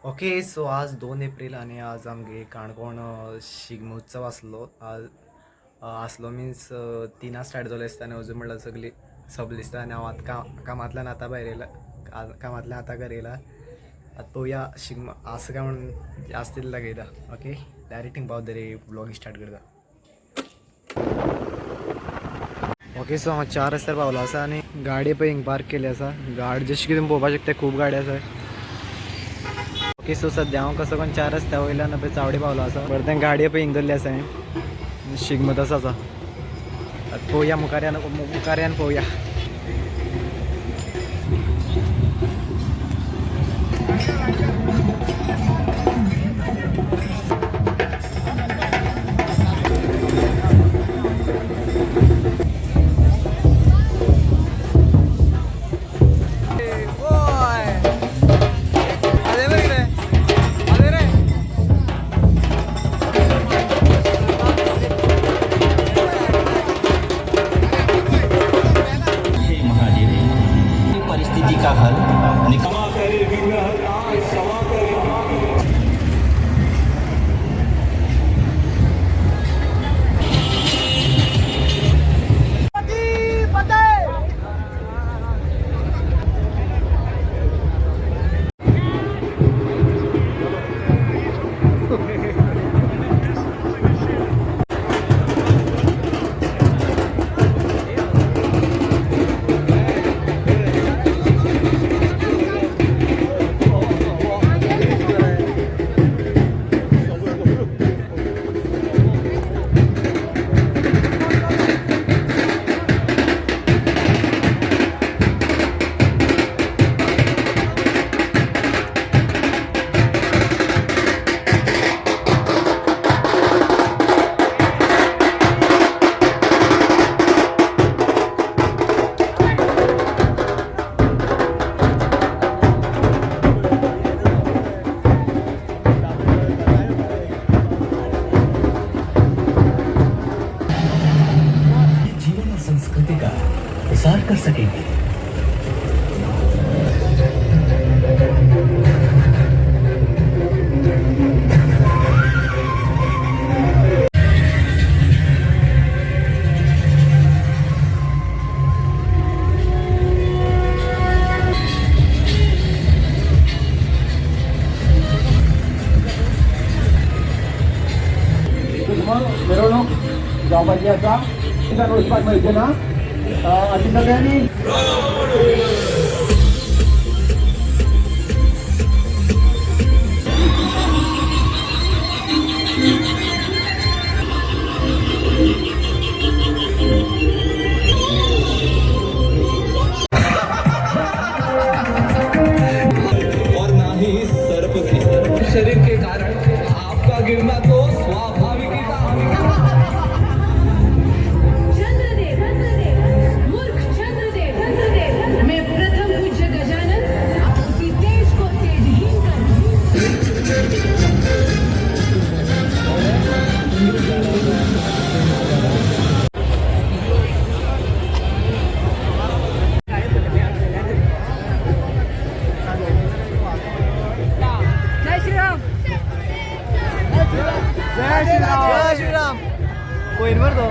Okay so आज 2 एप्रील आनी आज आमगे काणकोण शिगमोत्सव आसलो. आज आसलो मिन्स 3 स्टार्ट जालो आसता आनी अजून म्हणल्यार सगळी सोंपली दिसता. आनी हांव आतां कामांतल्यान आतां भायर येयला, कामांतल्यान आतां घरा येयला. आतां पळोवया शिगमो आसा काय म्हणून आसा तितलें दाखयता. ओके डायरेक्ट थिंग पावता रे, व्लॉग स्टार्ट करता. ओके सो हांव 4 रस्त्यार पावलो आसा आनी गाडी पळय हिंग पार्क केली आसा. गाडी जशी कितें पळोवपाक शकता, खूब गाडी आसा. ओके सो सद्या हांव कसो करून 4 रस्त्या वयल्यान पळय चावडी पावलो आसा. बरें तें गाडयो पळय हिंग दवरली आसा हांवें. शिगमो तसो आसा. आतां पळोवया मुखार यान, मुखार यान पळोवया. महादेव परिस्थिति का हल निकाल जीवन और संस्कृति का प्रसार कर सकेंगे। मिरवणूक जावपाची आसा, वचपाक मेळचें ना. आनी सगळ्यांनी और ना ही सर्प की शरीर के कारण आपका गिरना तो स्वाभाविक ही था। चंद्रदेव, मूर्ख चंद्रदेव, मैं प्रथम पूज्य गजानन उसी तेज को तेजहीन कर। जय श्रीराम, जय श्रीराम. कोयन मर तो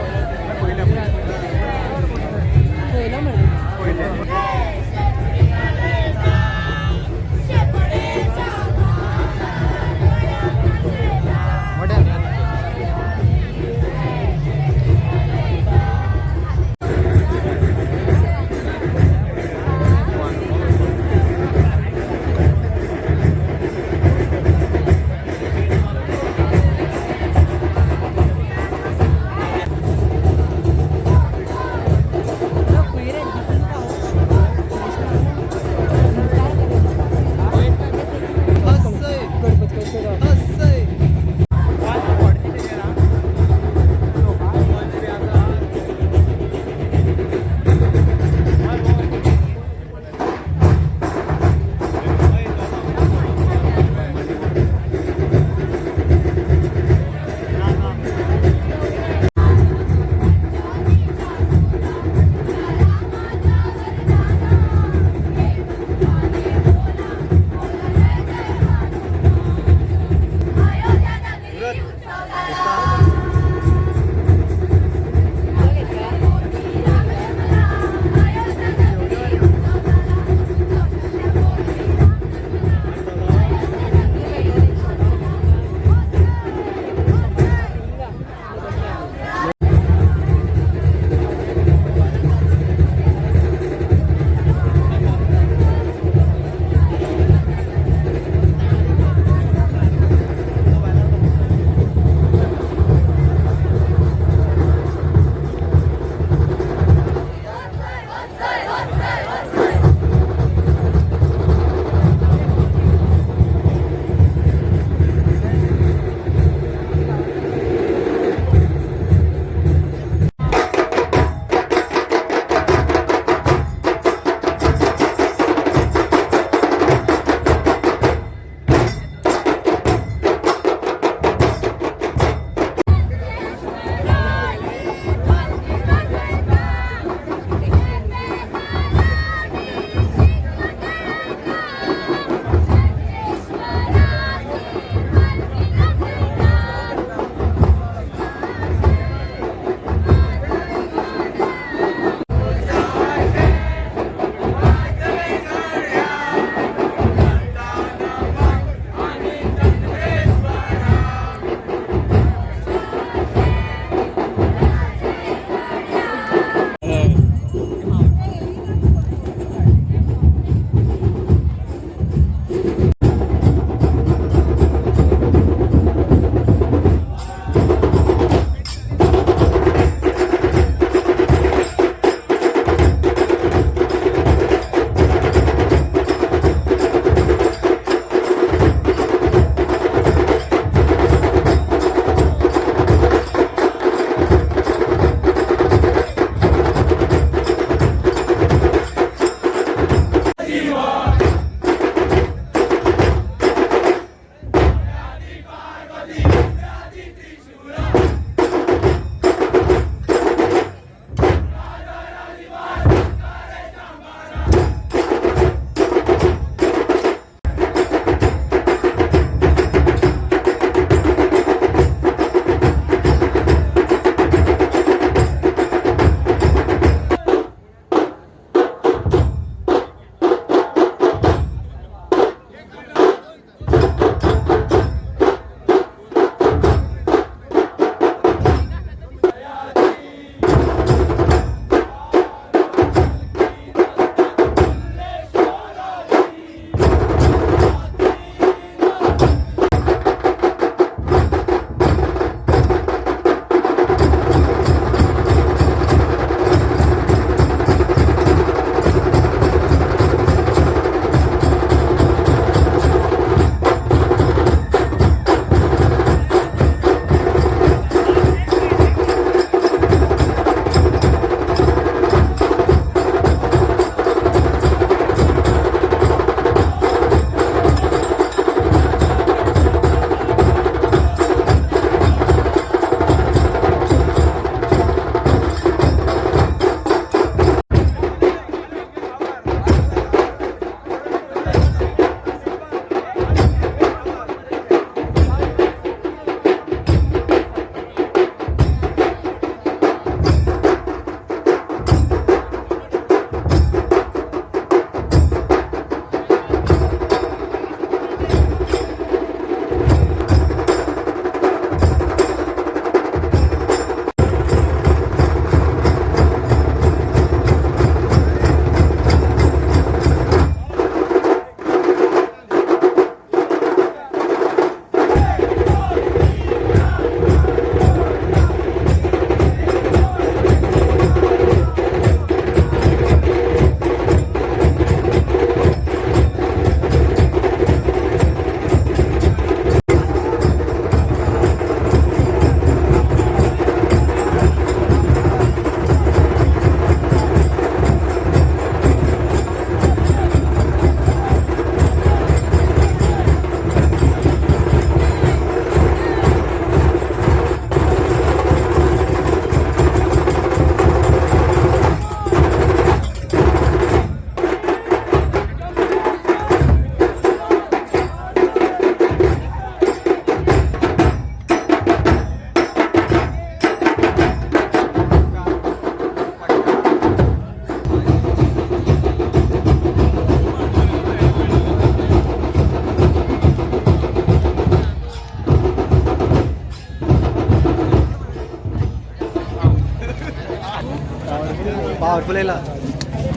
पावरफूल येयला.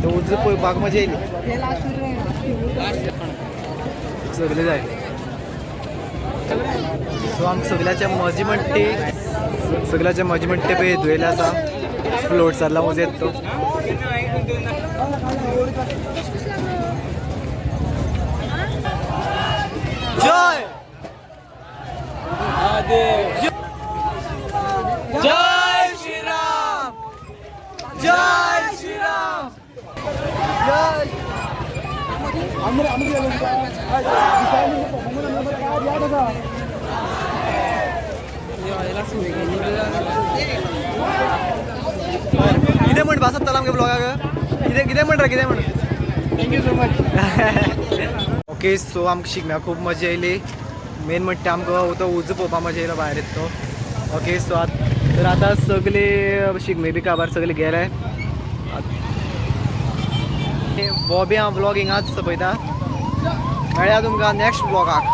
तो उजो पळोवपाक मजा येयली. सगळे जाय. सो आमकां सगळ्याच्या मजी म्हणटे, सगळ्याच्या मजी म्हणटे पळय धुयले आसा. फ्लोट जाल्ला मजा येता तो. जय जय श्रीराम, जय श्रीराम, जय. कितें म्हण भासत आमगे ब्लॉगाक? कितें कितें म्हण रे, कितें म्हण? Thank you so much. Okay, so आमकां शिगम्याक खूब मजा येयली. मेन म्हणटा आमकां तो उजो पळोवपाक मजा येयलो भायर येता तो. ओके, सो तर आतां सगळे शिगमे बी काबार सगळे गेले. हो बी हांव ब्लॉग हिंगाच सोंपयता. मेळया तुमकां नेक्स्ट ब्लॉगाक.